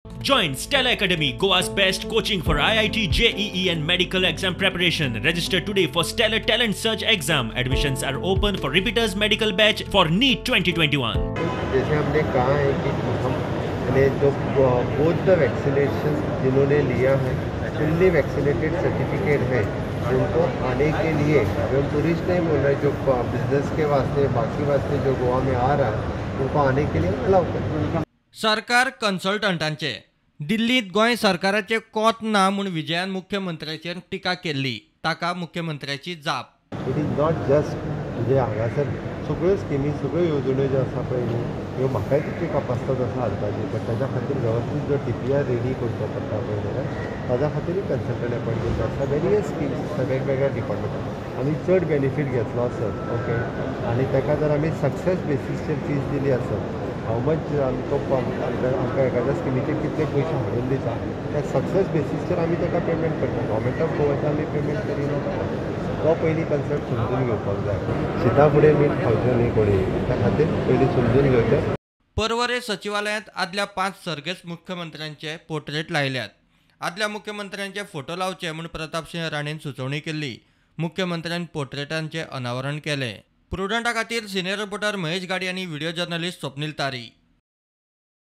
Join Stella Academy, Goa's best coaching for IIT, JEE and medical exam preparation. Register today for Stellar Talent Search exam. Admissions are open for repeaters medical batch for NEET 2021. जैसे हमने कहा है कि हम ने जो both the vaccination जिन्होंने लिया है, फुल्ली vaccinated certificate है, उनको आने के लिए, अभी हम टूरिस्ट नहीं बोल रहे, जो बिजनेस के वास्ते बाकी वास्ते जो गोवा में आ रहा है उनको आने के लिए अलाउ करें। सरकार कन्सल्टंटांचे दिल्लींत गोंय सरकाराचे कोत ना म्हूण विजयान मुख्यमंत्र्याचेर टिका केल्ली, ताका मुख्यमंत्र्याची जाप। It is not just म्हणजे हांगासर सगळ्यो स्किमी सगळ्यो येवजण्यो ज्यो आसा पळय न्ही, ह्यो म्हाकाय तितल्यो कापास्ताद आसा हाडपाची, बट ताज्या खातीर वेवस्थीत जो DPR ready करचो पडटा पळय जाल्यार ताज्या खातीरूय कन्सल्टंट अपॉयंट करचो आसता। वेरियस स्किम्स आसता वेगवेगळ्या डिपार्टमेंटान, आमी चड बेनिफीट घेतलो आसत ओके, आनी ताका जर आमी सक्सेस बेसीसचेर फीज दिली आसत, हाव मच आमकां आमकां एखाद्या स्किमीचेर कितले पयशे हाडून दिता त्या सक्सेस बेसीसचेर आमी ताका पेमेंट करता। गव्हर्मेंट ऑफ गोवाचे आमी पेमेंट करिना, तो पयलीं कन्सेप्ट समजून घेवपाक जाय। शिता फुडें मीठ खावचें न्ही कोणी, त्या खातीर पयलीं समजून घेवचें। पर्वरे सचिवालयांत आदल्या 5 सर्गेस्त मुख्यमंत्र्यांचे पोर्ट्रेट लायल्यात। आदल्या मुख्यमंत्र्यांचे फोटो लावचे म्हूण प्रतापसिंह राणेन सुचोवणी केल्ली। मुख्यमंत्र्यान पोर्ट्रेटांचें अनावरण केलें। प्रुडंटा खातीर सिनियर रिपोर्टर महेश गाडी आनी व्हिडिओ जर्नलिस्ट स्वप्नील तारी।